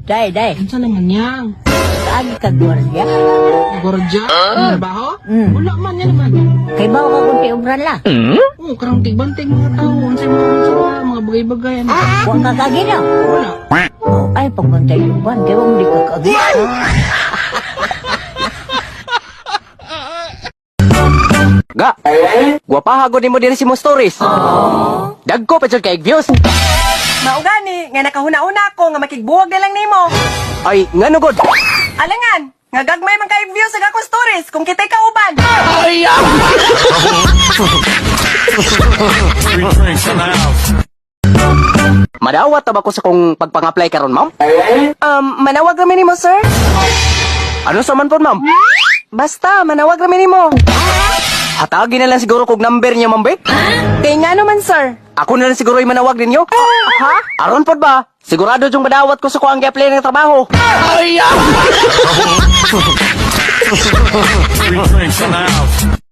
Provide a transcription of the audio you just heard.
Day, day. Unsa naman yang? Kaagi ka gwardiya? Gwardiya? Trabaho? Mm. Wala man yan naman. Kay bawo ka kung tiubran la. Oo, karong tigbantay mga tao. Unsay mga unsa ba, mga bagay-bagay. Ano? Wa ka kaagi na. Wala. Oh, ay, pagbantay uban, kay wa mo di ka kaagi. Ga. Guwapaha gud nimo diri si mo stories. Dagko pa jud kay views. Maugani, nga nakahuna-una ako nga makigbuwag na lang nimo. Ay, ngano gud? Alangan, nga gagmay man kay views sa akong stories kung kita'y kauban. Free drinks in the house. Madawat ta ba ko sa kong pagpang-apply karon, ma'am? Manawag rami nimo, sir? Ano sa man po, ma'am? Basta, manawag rami nimo. Hatagi na lang siguro kog number niya, ma'am, be. Kay nga naman, sir. Ako na lang siguro yung manawag ninyo. Ha? Aron pod ba? Sigurado yung madawat ko sa kuang gi-apply ng trabaho. Free drinks in the house.